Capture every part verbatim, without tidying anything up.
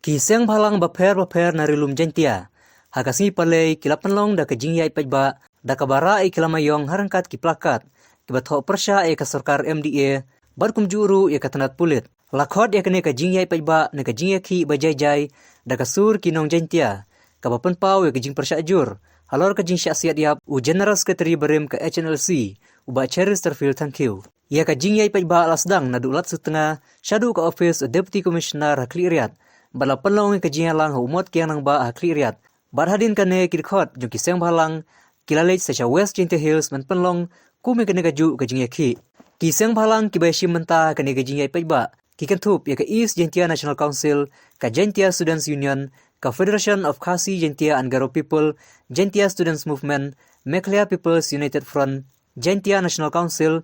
Ki seng bhalang bapher bapher na Ri Lum Jaiñtia ha ka sngi Palei ki la pynlong da ka jingïaid paidbah da kaba rah ïa ki lama ïong ha ryngkat ki plakat kiba thoh pyrshah ïa ka sorkar M D A bad kumjuh ruh ïa ka tnat pulit. La khot ïa kane ka jingïaid paidbah ne ka jingïakhih ba jai jai da ka sur ki nong Jaiñtia, kaba pynpaw ïa ka jingpyrshah jur halor ka jingshah siat ïap u General Secretary barim ka H N L C, u Bah Cheristerfield Thangkhiew. Ïa ka jingïaid paidbah la sdang naduh Ladsutenga shaduh ka ophis u Deputy Commissioner ha Khliehriat, bad la pynlong ïa ka jingïalang ha u Mot Kiang Nangbah ha Khliehriat. Bad hadien kane ki dkhot jong ki seng bhalang ki la leit sa sha West Jaiñtia Hills ban pynlong kum ïa kane kajuh ka jingïakhih. Ki seng bhalang kiba ïashim bynta ha kane ka jingïaid paidbah ki kynthup ïa ka East Jaiñtia National Council, ka Jaiñtia Students Union, ka Federation of Khasi Jaiñtia and Garo People, Jaiñtia Students Movement, Meghalaya People's United Front, Jaiñtia National Council,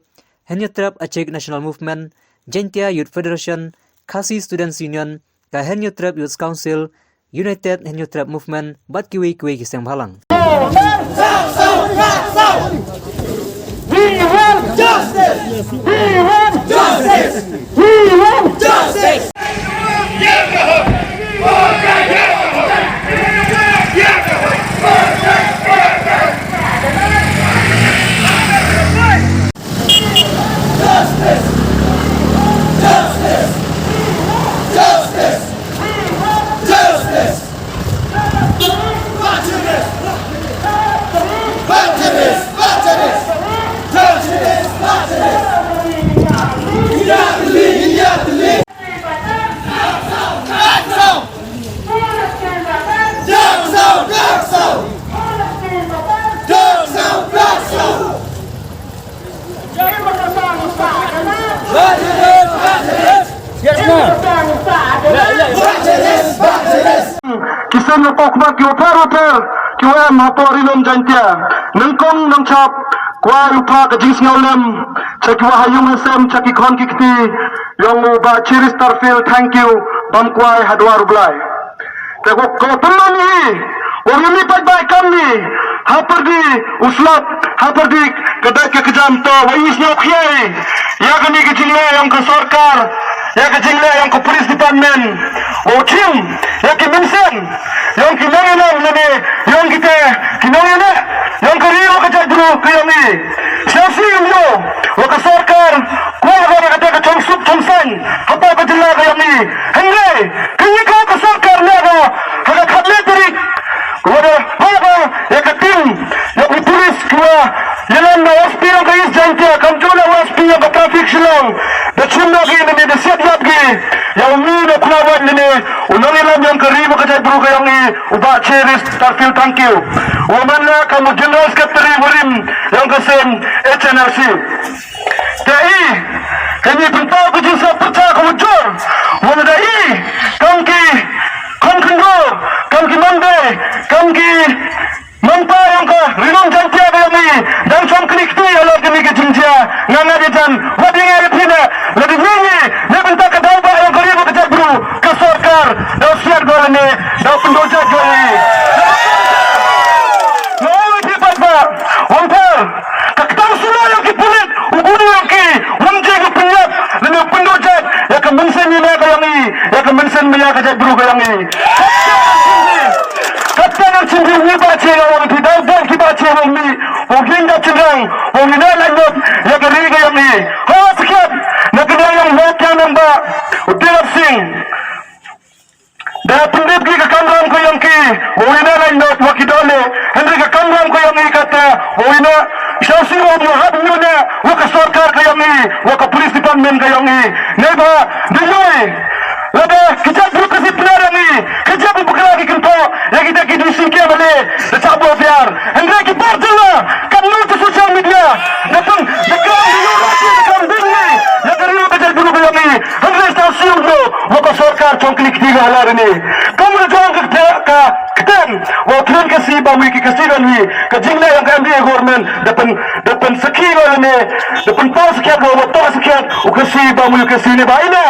Hynñiewtrep Achik National Movement, Jaiñtia Youth Federation, Khasi Students Union, ka Hynñiewtrep Youth Council, United Hynñiewtrep Movement, bad kiwei kiwei ki seng bhalang. We want justice! We want justice! We want justice! Justice! Justice! Justice! Justice! Justice! Justice! Ki seng u Kokma ki waphar waphar ki wa em hapoh Ri Lum Jaiñtia. Nyngkong nyngkong kwah u phah ka jingsngewlem cha ki wa ha ïung ha sem, cha ki khon ki kti yong u Bah Cheristerfield Thangkhiew bam kwai ha dwar u Blai. Te ko ko pynlong hi, ko ri mi pat bai kam ni, ha pyrdi u slap, ha pyrdi ka dei ka kjam to, wa i sñiaw khiai ïa kani ka jingleh yong ka sorkar, ïa ka jingleh yong ka police department. Wa khim ïa ki mynsiem yong ki nongïalam lane yong kite ki nongïalam yong ka ri wa ka jaitbru ka yong i. Sñiawsih ym ïoh wa ka sorkar kwah ba ïa kata ka chong suk chong saiñ hapoh ka jylla ka yong i. Hynrei kani ka sorkar ne ba ha ka khatlai tarik wa da ba ïa ka tim ïa u police ki wa ïalam na S P yong ka East Jaiñtia, kamjooh na S P yong ka traffic Shillong, da chim na ki ne da siat ïap ki ïa u mi na khula wan ne u nongïalam yong ka ri wa ka jaitbru ka yong i, u Bah Cheristerfield Thangkhiew, wa man la kam u General Secretary wa rim yong ka seng H N L C. Te i, kani pynpaw ka jingsngewpyrchah ka wa jur, wa da i kam ki khon khynroo, kam ki nongdie, kam ki nongpa yong ka Ri Lum Jaiñtia ka yong i, dang chong kli kti halor kani ka jingjia. Nga nga jan wat ïa nga ïa phi ne, la dei ngi ne bynta ka daw ba yong ka ri wa ka jaitbru, ka sorkar daw siat ko ne, daw pyndoh jait ko i. Nga ong ïa phi pat ba, wan par ka ktang sula yong ki pulit, u bun yong ki, wan je ka pynïap lane u pyndoh jait ïa ka mynsiem ïa ka yong i, ïa ka mynsiem ïa ka jaitbru ka yong i. Katta nang chim ri wi ba che nga wan phi dau dau ki ba che wan mi. Wan ring da chim rang wan mi na la nyop ïa ka ri ka yong i. Ha sakhiat na ka yong mo kya nang ba u Tirap Singh. Da pyndep ki ka kamram ka yong ki wa wi na la nyop wa ki dole. Hynrei ka kamram ka yong i kata wa wi na sha si wa mu hap nyu na wa ka sorkar ka yong i wa ka police department ka yong i. Nei ba da yoi. Lada ki jait bru ka sipna rangi, ka jait bru bakla ki kyntoh ïa kita ki dei singkia bale da chah bor biar. Hynrei ki por jylla kat noh cha social media da pyn da klam da ïoh da klam ding ni ïa ka ri ka jait bru ka yong i. Hynrei sñiaw sñiaw lo wa ka sorkar chong kli kti ka hala rini. Kam da jong ka kta ka kteng wa thrin ka si ba wi ki ka si rangi ka jingleh yong ka M D A government da pyn da pynsakhi wa lane da pynpaw sakhiat wa wa toh sakhiat u ka si ba wi u ka si ne ba ina.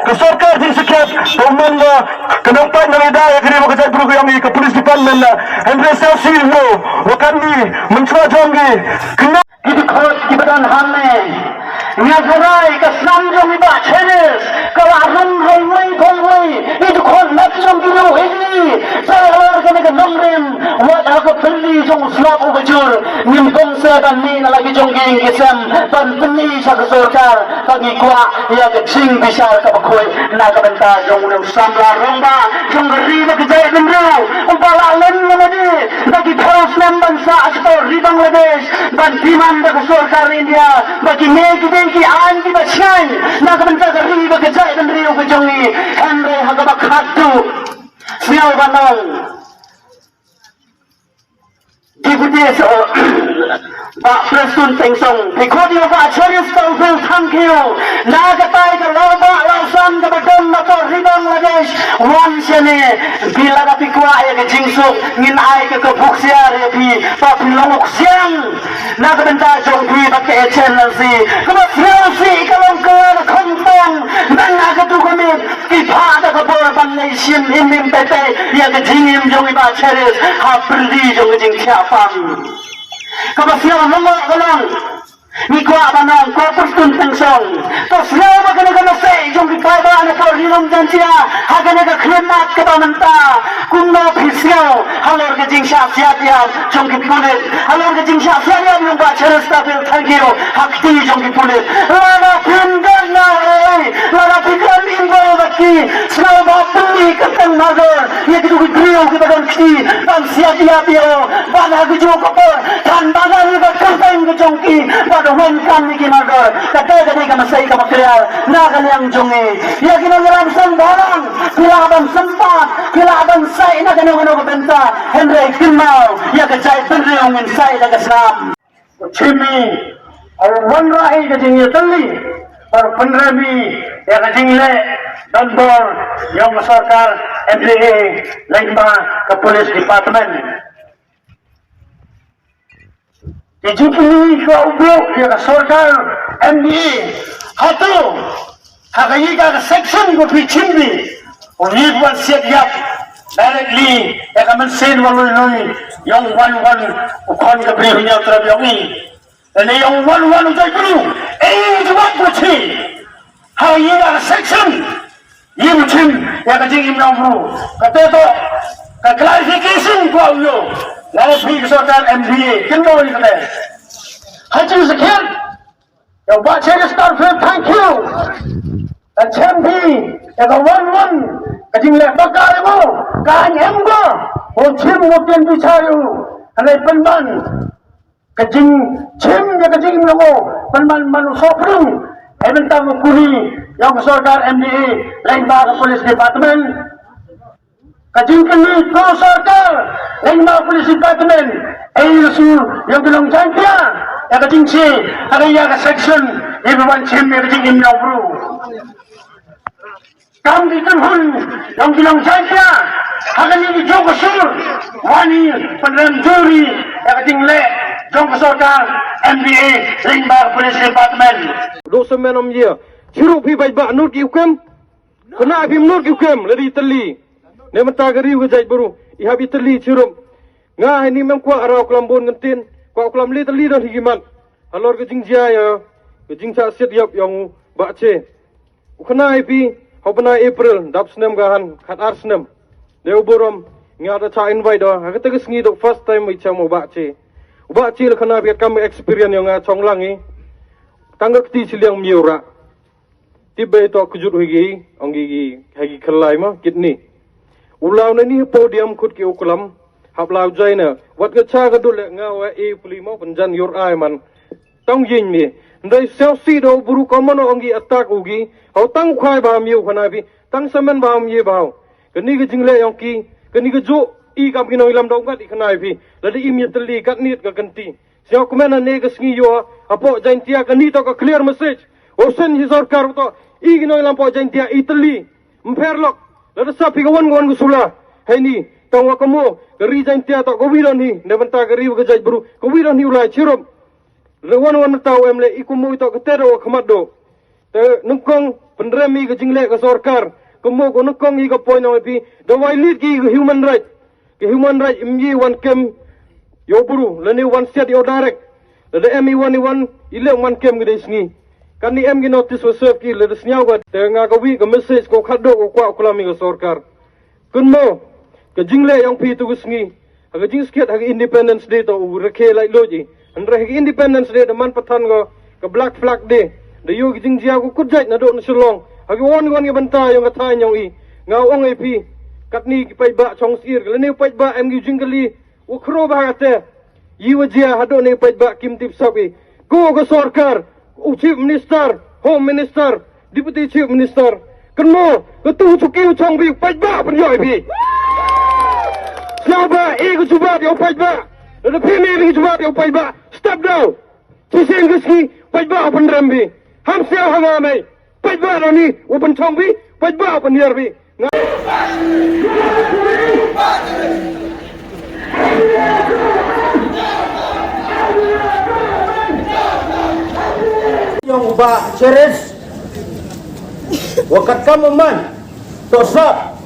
Ka sorkar jin sakhiat, ka umman la, ka nang pat nang ida ïa ka ri wa ka jaitbru ka yong i ka police department la. Hynrei sñiaw sñiaw lo wa kani mynchwa jong i. Kna ki dkhot ki ba don hangne. Nga khurai ka snam jong i Bah Cheris ka la rung rung wei rung wei. I dkhot mat jong Ka pynlong jong u slap u bajur, ngim pynse ban mih na la ki jong ki ïing ki sem, ban pynlong sha ka sorkar, ba ngi kwah ïa ka jingbishar kaba khuid na ka bynta jong u nongsamla rangbah jong ka ri bad ka jaitbynriew, uba la len na lade da ki phew snem ban sah shapoh ri Bangladesh, ban demand da ka sorkar India ba kine ki dei ki aiñ kiba shngaiñ na ka bynta ka ri bad ka jaitbynriew ka jong ngi. Hynrei ha kaba khatduh, sngewbha ban ong, Deputy, oh, Bah Prestone Tynsong, phi khot ïa u Bah Cheristerfield Thangkhiew na katai ka lawbah lawsan kaba don napoh ri Bangladesh, wan shane. Phi, lada phi kwah ïa ka jingsuk, ngin ai ka, ka buk syiar ïa phi, ba phin long u ksiang na ka bynta jong phi bad ka H N L C. Kaba sngewsih ka long ka la khongpong, nang ha katu ka miet ki phah da ka bor ban leit shim im im tei tei ïa ka jingim jong i Bah Cheristerfield ha pyrdi jong ka jingthiah pam. Kaba sngewlyngngoh ka long, ngi kwah ban ong, ko Prestone Tynsong, to sngew ba kane ka message jong ki paidbah napoh Ri Lum Jaintia ha kane ka khyllipmat kaba mynta, kumno phi sngew halor ka jingshah siat ïap jong ki pulit, halor ka jingshah siat ïap jong Bah Cheristerfield Thangkhiew ha kti jong ki pulit? Lada phin don na ei, lada phin don involved bad ki, sngewbha pynmih kyrteng mardor ïa kitu ki briew kiba don kti ban siat ïap ïa u, bad ha kajuh ka por kan badal ïa ka kyrteng ka jong ki, bad wan kam ïa ki mardor. Kata ka dei ka message kaba clear na ka liang jong ngi. Ïa ki nongïalam seng bhalang, phi lah ban sympat, phi lah ban sait na kano kano ka bynta, hynrei kynmaw, ïa ka jaitbynriew ngin sait da ka snam. U Chim i, u wanrah i ka jingïatylli, u pynrem i ïa ka jingleh donbor jong ka sorkar M D A lyngba ka police department. Te jingkylli ka u briew ïa ka sorkar M D A, hato ha ka ïa ka section ko phi chim bi, u ïa wan siat ïap directly ïa ka mynsiem wa lui lui, ïa u wan wan u khon ka briew Hynñiewtrep ïa u i. Lane ïa u wan wan u jaitbru, ei jubab ko chi. Ha ïa ka section, ïa u chim ïa ka jingim na u bru. Kata to ka clarification ko u ïoh. Lane phi ka sorkar M D A, kin mo ïa kata. Ha chi sakhiat. Ïa u Bah Cheristerfield Thangkhiew. Ka chem phi ïa ka wan wan ka jingleh bakla ïa u, ka aiñ em ko. U chim u tien bichar ïa u. Ka lei pynban ka jingchim ïa ka jingim ïa u, pynban ban u sophrang. Ei, bynta u kuri ïa ka sorkar M D A lyngba ka police department. Ka jingkylli ko sorkar lyngba police department, ei, la sur ïa ki nong Jaintia ïa ka jingshai ha ka ïa ka section, ei, ba wan chim ïa ka jingim ïa u bru. Kam ki kynhun jong ki nong Jaintia ha kane ka juh ka sur, wan i pynrem jur i ïa ka jingleh jong ka sorkar M D A lyngba police department. Dok semen ym ïa chirup hi bad ba nud ki u kem. Kane phi nud ki u kem lada i tylli. Ne mynta ka ri ka jaitbru i hap i tylli chirup. Nga ha ini mem kwah ara u klam bun ngan tin, kwah u klam lei tylli don hi ki mat halor ka jingjia ïa ka jingshah siat ïap ïa u Bah Che. U khana ïa phi ha u bnai April dap snem ka han khat ar snem. Dei u burom nga da cha invite da ha kata ka sngi da first time i cham u Bah Che. U Bah Che la khana ïa phi kam experience ïa nga chong lang i. Tang ka kti chiliang miu ra. Tip bei to kjut hi gi ong gi gi ha gi khlai ma kidney. U law na ni podium khut ki u klam. Hap law jai na wat ka cha ka dule nga wa e pli ma pynjan ïur ai man. Tang yin mi. Ndai sel si do buru ko mono ong gi attack u gi. Hau tang khwai ba miu khana bi. Tang semen ba mi ba. Kani ka jingle yong ki. Kani ka ju i kam ki nong ilam dong kat i khana bi. Lada i mi teli kat nit ka kanti. Siaw kmen ane ka sngi yo. Apo Jaintia kani to ka clear message. O sen hi sorkar to. I ki nong ilam po Jaintia i teli. Mper lok. Lada sap hi ka wan ka wan ka sula. Hai ni. Tang wa kamo. Ka ri Jaintia to ka wi don hi. Ne benta ka ri ka jait bru. Ka wi don hi ulai chirup. Re wan wan tau em le i kumu ito kete da wa khmat do. Te nengkong pynrem i ka jingleh ka sorkar. Kumu ko nengkong i ka point ong pi da wai lead ki ka human right. Ka human right im yi wan kem yo bru lane wan siat yo direct. Lada em i wan i wan i leh wan kem ki dei sngi. Kan ni em ki notice wa serve ki lada sniaw ka te nga ka wi ka message ko khadok ko kwah kulam i ka sorkar. Kunmo ka jingleh yong pi tu ka sngi. Ha ka jingskhiat ha ka Independence Day to u rakhe laitluid i. Hynrei ha ka Independence Day da man pathan ko ka Black Flag Day. Da ïoh ka jingjia ko kut jait naduh na Shillong. Ha ka wan wan ka bynta ïong ka thaiñ ïong i. Nga ong ïa phi. Katni ki paidbah chong sir. Lane u paidbah em ki jingkylli. U khro ba ha te. Yi wa jia haduh ne paidbah kim tip sap i. Ko ka sorkar, u Chief Minister, Home Minister, Deputy Chief Minister. Kynmaw, ka tu chuki u chong bi, paidbah pynjoi bi. Siapa, e ka jubab ïa u paidbah. Lada phi me bi ka jubab ïa u paidbah. Step down. Shisien ka ski, paidbah pynrem bi. Ham siapa ha nga mei. Paidbah rani, u pynchong bi, paidbah pynhiar bi. Nga Ïong u Bah Cherish. Wa katkam u man. To sap.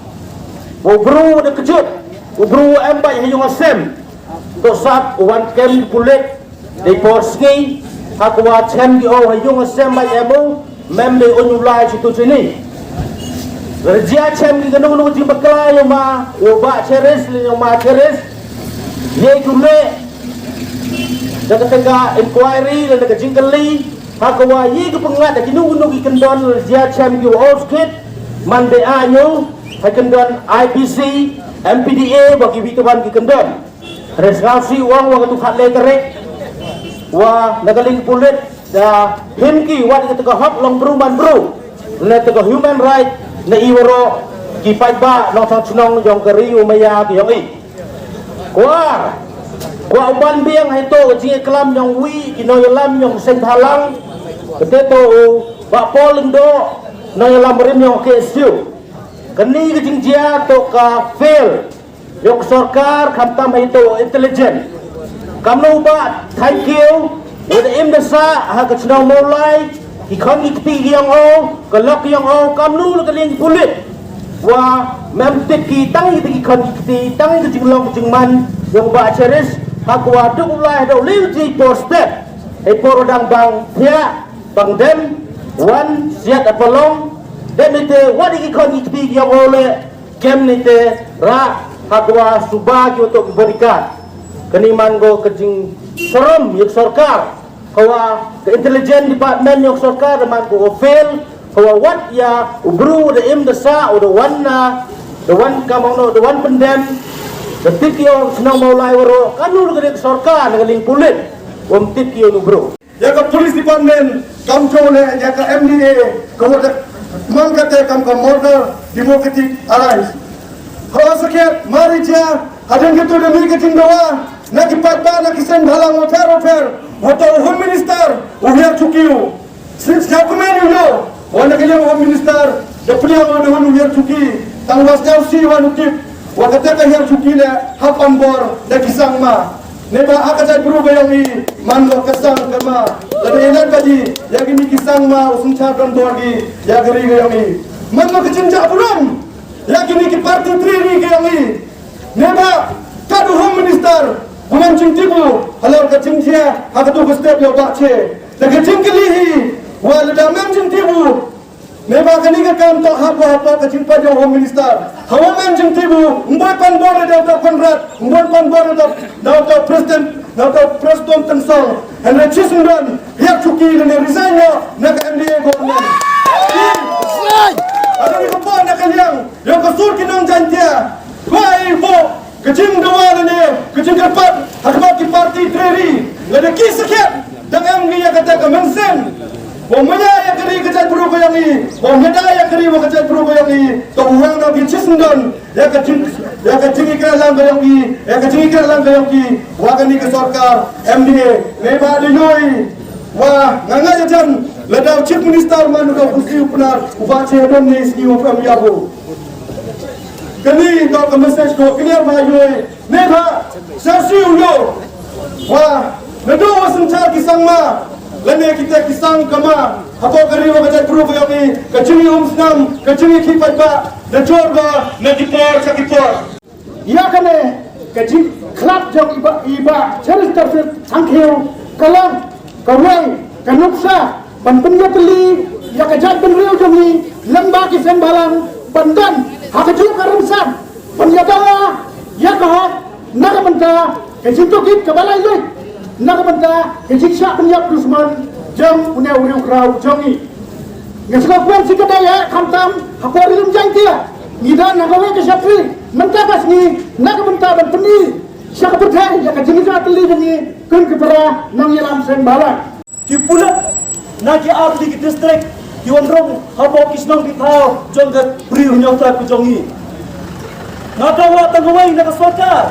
Wa u bru da kjut. U bru em bait ha ïong a sem. To sap u wan kem pulit. Dei por sngi. Ha kwah chen ki o ha ïong a sem bait em u. Mem dei un u lai chitu chini. Rajia chen ki kanu kanu jing bakla ïong ma. U Bah Cherish le ïong ma Cherish. Ye tu le. Da kata ka inquiry le ka jingkylli. Ha kwah ye ka pyngat da kinu kinu ki kyndon le jia chem ki wa ol skit. Man de a nyu ha kyndon I P C, M P D A ba ki wi ka ban ki kyndon. Res ngau si wang wa ka tu khat le tarik. Wa na ka ling pulit da him ki wa da kata ka hok long bru man bru. Le kata ka human right na i waro ki paidbah nongchong chnong jong ka ri u maya ki yong i. Kwah, kwah u ban biang ha ito ka jingïaklam yong wi ki nongïalam yong seng bhalang. Kata to u Bah Paul Lyngdoh nongïalam rim yong K S U. Kani ka jingjia to ka fail yong sorkar khamtam ha ito intelligent. Kamno u Bah, thank you. Wa da im da sah ha ka chnong Mawlai. Ki khon ki kti ki yong o, ka lok ki yong o, kamnu la ka liang pulit. Wa mem tip ki tang ki khon ki kti, tang ki jinglong ki jingman, yong Bah Cherish, ha kwah duk u lai ha dau liu ji por step. Hei por dang bang thiah, bang dem, wan, siat apa long, dem ite, wa di ki khon ki kti ki yong o le, kem ni te, ra, ha kwah suba ki wa tok ki bodyguard. Kani man ko ka jingsarom, yong sorkar, Kawa ka intelligence department yong sorkar da man ko fail, kawa wat ya u bru da im da sa u da wan na, da wan kamang no, da wan pendem, da tip ki yong senang mau lai waro, kanu da ka sorkar da ka ling pulit, um tip ki yong u bru. Ya ka police department kam jong le ya ka M D A kawa da man kate kam ka murder democratic alliance. Hawa sakit mari ja hadeng gitu demi kecing doa. Na ki paidbah na ki seng bhalang wafer wafer. Wa to u Home Minister u hiar chuki u. Since jab kmen u yo wa na ka liang Home Minister da pdiang u da hun u hiar chuki. Tang wa sñiaw si wa nu tip wa kata ka hiar chuki le hap am bor da ki sang ma. Neba ha ka jaitbru ka yong i man wa ka sang ka ma. Lada i lad ba ji ya kini ki sang ma u sngewchar don bor ki ya ka ri ka yong i. Man wa ka jingjah burom ya kini ki party tri ri ka yong i. Neba ka du Home Minister, u mem jingtip u halor ka jingjia ha ka tu ka step yow ba che. Da ka jingkylli hi wa lada mem jingtip u. Neba kani ka kam to hapoh hapoh ka jingpad yow Home Minister. Hawa mem jingtip u, mboi pan bor da Doctor Conrad, mboi pan bor da Doctor President, Doctor President Tensong. Hynrei chi sngewdon hiar chuki lane resign yow na ka M D A government. Resign! Ada ni ka por na ka liang. Yow ka sur ki nong Jaintia. Kwah i buh ka jingdawa lane ka jingkyrpad ha khmat ki party tri ri. Lada ki sakhiat dang em ngi ya kata ka mynsiem. Wa maya ya ka ri ka jaitbru ka yong i. Wa maya ya ka ri wa ka jaitbru ka yong i. To u wang na ki chisndon ya ka jing ya ka jingikra lang ka yong i. Ya ka jingikra lang ka yong i. Wa kani ka sorkar M D A. Neba da yoh i. Wa nga nga ya jan lada u Chief Minister man ka busi u Pnar u ba che don ni sngi u pram ya bu. Kani to ka message ko clear ba yoi. Neba sa si u yo. Wa na do wa sngewchar ki sang ma lane kita ki sang ka ma. Hapoh ka ri wa ka jaitbru ka yong i ka jingïaumsnam ka jingïakhih paidbah da jor ba na ki por sha ki por. Ïa kane ka jingkhlad jong i Bah, i Bah Cheristerfield Thangkhiew ka long kawei ka nuksa ban pynïatylli ïa ka jaitbynriew jong ngi lyngba ki seng bhalang ban don ha kajuh ka rynsan ban ïadawa ïa ka hok na ka bynta Ka jingtohkit kaba lai leit na ka bynta ka jingshah pynïap dusmon jong une u riewkhraw jong ngi. Nga sngewkmen shi katdei eh, khamtam hapoh Ri Lum Jaiñtia ngi don ha kawei ka shatri mynta ka sngi na ka bynta ban pyni sha ka pyrthei ïa ka jingïatylli jong ngi kum ki para nongïalam seng bhalang. Ki pulit na ki artylli ki district ki wan rung hapoh ki shnong ki thaw jong ka Bri u Hynñiewtrep ka jong ngi. Nga dawa tang kawei na ka sorkar,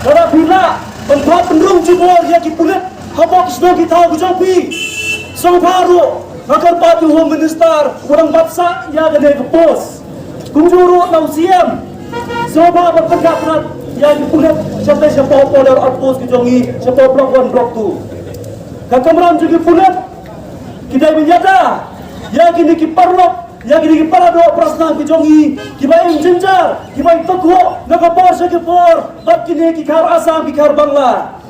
lada phi lah ban phah pynrung jubor ïa ki pulit hapoh ki shnong ki thaw ka jong phi, sngewbha ruh, nga kyrpad ïa u Home Minister uba dang bat sah ïa kane ka post, kumjuh ruh na u C M, sngewbha ban pynjah pynjah ïa ki pulit shatei shapoh Border Outpost ka jong ngi, shapoh Block One, Block Two. Ka kamram jong ki pulit ki dei ban ïada ïa kine ki paralok, ïa kine ki paradoh parasnam ki jong ngi kiba im jynjar, kiba im tyrkhong na ka por sha ka por bad kine ki khar Assam, ki khar Bangla.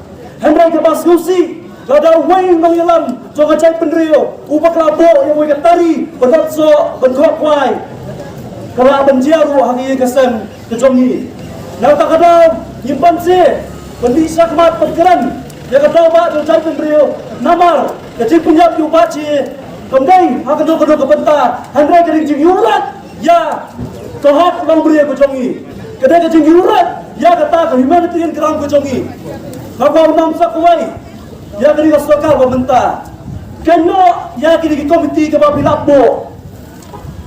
Hynrei kaba sngewsih, lada uwei u nongïalam jong ka jaitbynriew u bakla buh ïa uwei ka tari ban rat soh, ban khoh kwai, ka lah ban jia ruh ha kane ka seng ka jong ngi. Na kata ka daw ngim banse ban mih shakhmat ban kren ïa ka daw ba jong ka jaitbynriew, namar ka jingpynïap ïa u Bah Che kam dei ha kano kano ka bynta, hynrei ka dei ka jingïuhrat ïa ka hok longbriew ka jong ngi, ka dei ka jingïuhrat ïa kata ka humanitarian ground ka jong ngi. Nga kwah ban ong sa kawei ïa kane ka sorkar ba mynta, kynnoh ïa kine ki komiti kaba phi lah buh.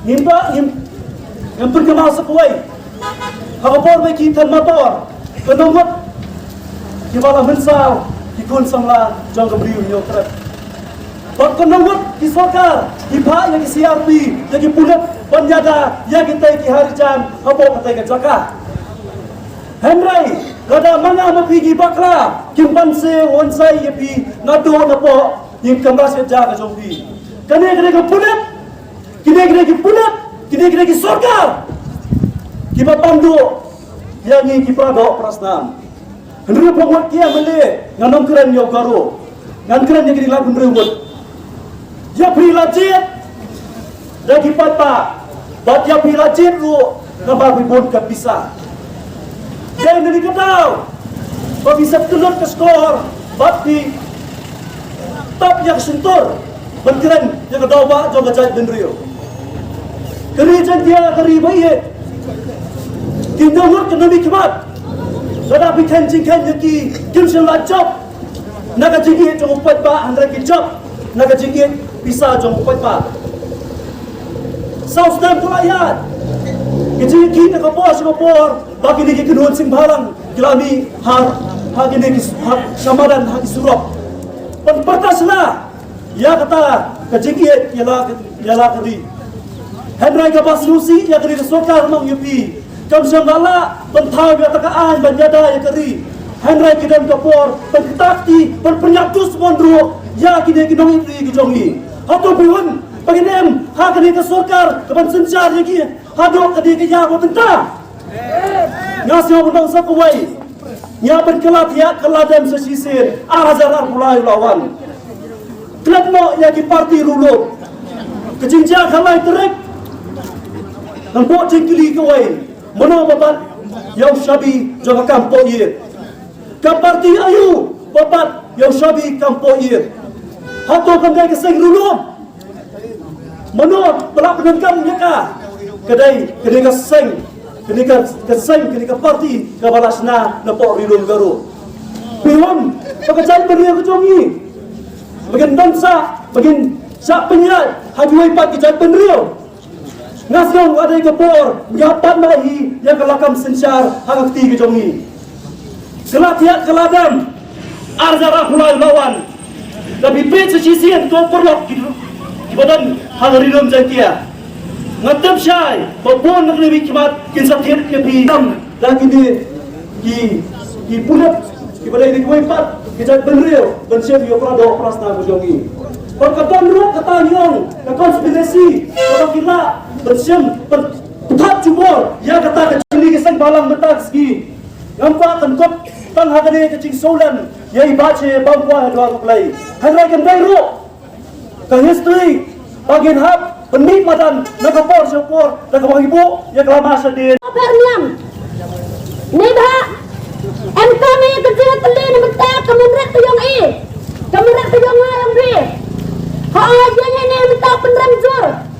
Ngim ba, ngim, ngim pynkynmaw sa kawei. Ha ka por ba ki than motor, kynnoh ngut kiba la mynsaw ki khun samla jong ka Bri u Hynñiewtrep. Bad kynnoh ngut ki sorkar ki phah ïa ki C R P, ïa ki pulit ban ïada ïa kitei ki Harijan hapoh katei ka jaka. Hynrei lada ma nga ma phi ngi bakla, kim banse wonsai ïa phi naduh napoh ïing kamra shet ja ka jong phi. Kane, kane ka pulit, kine, kine ki pulit, kine, kine ki sorkar kiba pynduh ïa ngi ki paradoh parasnam. Hynriew phew ngut ki M L A, ngan ym kren ïa u Garo, ngan kren ïa kine ki lai hynriew ngut. Ïa phi la jied da ki paidbah, bad ïa phi la jied ruh namar phi bun ka pisa. Dei na kane ka daw ba phi sep kyllut ka shkor bad phi tap ïa ka shyntur ban kren ïa ka daw ba jong ka jaitbynriew. Ka Ri Jaiñtia ka ri ba ïeit. Ki nongmihkhmat, lada phi kheiñ jingkheiñ ïa ki, kim shym la jop na ka jingïeit jong u paidbah, hynrei ki jop na ka jingïeit pisa jong u paidbah. Saw snem ka la ïaid, ka jingïeit na ka por sha ka por, ba kine ki kynhun seng bhalang ki la mih ha, ha kine ki, ha, sha madan, ha ki surok, ban pyrta sla ïa kata ka jingïeit ïa la, ïa la ka ri. Hynrei kaba sngewsih ïa kane ka sorkar, nong ïa phi, kam shym la lah ban thaw ïa kata ka aiñ ban ïada ïa ka ri. Hynrei ki don ka por ban ktah kti, ban pynïap dusmon ruh ïa kine ki nongïeit ri ki jong ngi. Hato phi hun ba ngin im ha kane ka sorkar kaban synshar ïa ki haduh kane ka ïa ba mynta? Nga sngew ban ong sa kawei. Ngi ïa pynkylla thiah kylla dem sa shisien, ar hajar arphew lai la wan. Klet noh ïa ki party ruh ruh. Ka jingjia ka lai tarik, ngan buh jingkylli kawei. Mano ba bat ïa u shabi jong ka kam pohïing? Ka party aïu ba bat ïa u shabi kam pohïing? Hato kam dei ka seng ruh ruh? Mano ba la pyndonkam ïa ka? Ka dei, ka dei ka seng, ka dei ka, ka seng, ka dei ka party kaba la shna na pdeng Ri Lum Garo. Phi wan ba ka jaitbynriew ka jong ngi, ba ngin don sah, ba ngin shah pynïaid ha kiwei pat ki jaitbynriew. Nga sngew ka dei ka por ngi hap pat ma hi ïa ka lakam synshar ha ka kti ka jong ngi. Kylla thiah kylla dem, ar hajar arphew lai la wan. Da phi peit sa shisien ko paralok ki, kiba don ha ka Ri Lum Jaiñtia. Nga tip shai ba bun na kine ki khmat kin sa thied ïa phi. Tam da kine ki, ki pulit kiba dei na kiwei pat ki jaitbynriew ban shim ïa u paradoh parasnam ka jong ngi. Bad ka don ruh kata ngi ong ka conspiracy kaba ki lah ban shim, ban pynthap jubor ïa kata ka jingïeit ka seng bhalang mynta ka sngi. Ngam kwah kan kut tang ha kane ka jingsngewlem ïa i Bah Che bam kwah ha dwar U Blei. Hynrei kan dei ruh ka history ba ngin hap pynmih madan na ka por sha ka por da kaba ngi buh ïa ka lama shadien. Pher niam. Neibhah em kam ïa ka Ïa ne ne mynta pynrem jur.